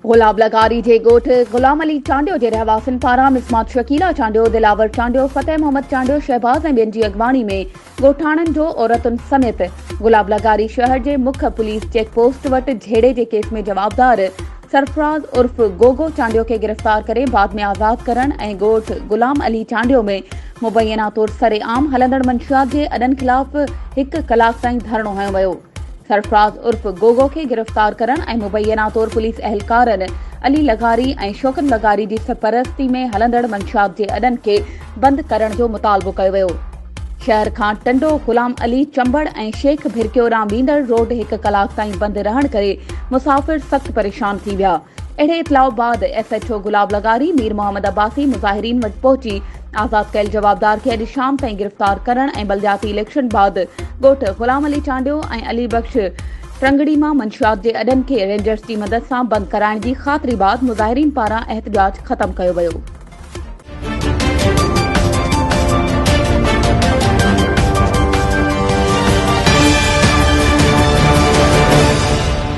گلاب لغاري جي ڳوٺ غلام علي چانڊيو جي رهواسين پاران مسمات شڪيلا چانڊيو، دلاور چانڊيو، فتح محمد چانڊيو، شهباز ۽ ٻين جي اڳواڻي ۾ ڳوٺاڻن جو عورتن سميت گلاب لغاري شهر جي مک پوليس چيڪ پوسٽ وٽ جهيڙي جي ڪيس ۾ جوابدار سرفراز عرف گوگو چانڊيو کي گرفتار ڪري بعد ۾ آزاد ڪرڻ ۽ ڳوٺ غلام علي چانڊيو ۾ مبينا طور سرعام هلندڙ منشيات جي اڏن خلاف هڪ ڪلاڪ تائين ڌرڻو هنيو ويو. سرفراز عرف گوگو کي گرفتار ڪرڻ ۽ مبينا طور پوليس اهلڪارن علي لغاري ۽ شوڪت لغاري جي سرپرستي ۾ هلندڙ منشيات جي اڏن کي بند ڪرڻ جو مطالبو ڪيو ويو. شهر کان ٽنڊو غلام علي چمبڙ ۽ شيخ ڀرڪيو ڏانهن ويندڙ روڊ هڪ ڪلاڪ تائين بند رهڻ ڪري مسافر سخت پريشان ٿي ويا. اهڙي اطلاع بعد ايس ايڇ او گلاب لغاري مير محمد عباسي مظاهرين وٽ پهچي آزاد ڪيل جوابدار کي اڄ شام تائين گرفتار ڪرڻ ۽ بلدياتي اليڪشن بعد ڳوٺ غلام علي چانڊيو ۽ علي بخش ٽرنگڙي مان منشيات جي اڏن کي رينجرز جي مدد سان بند ڪرائڻ جي خاطري بعد مظاهرين پاران احتجاج ختم ڪيو ويو.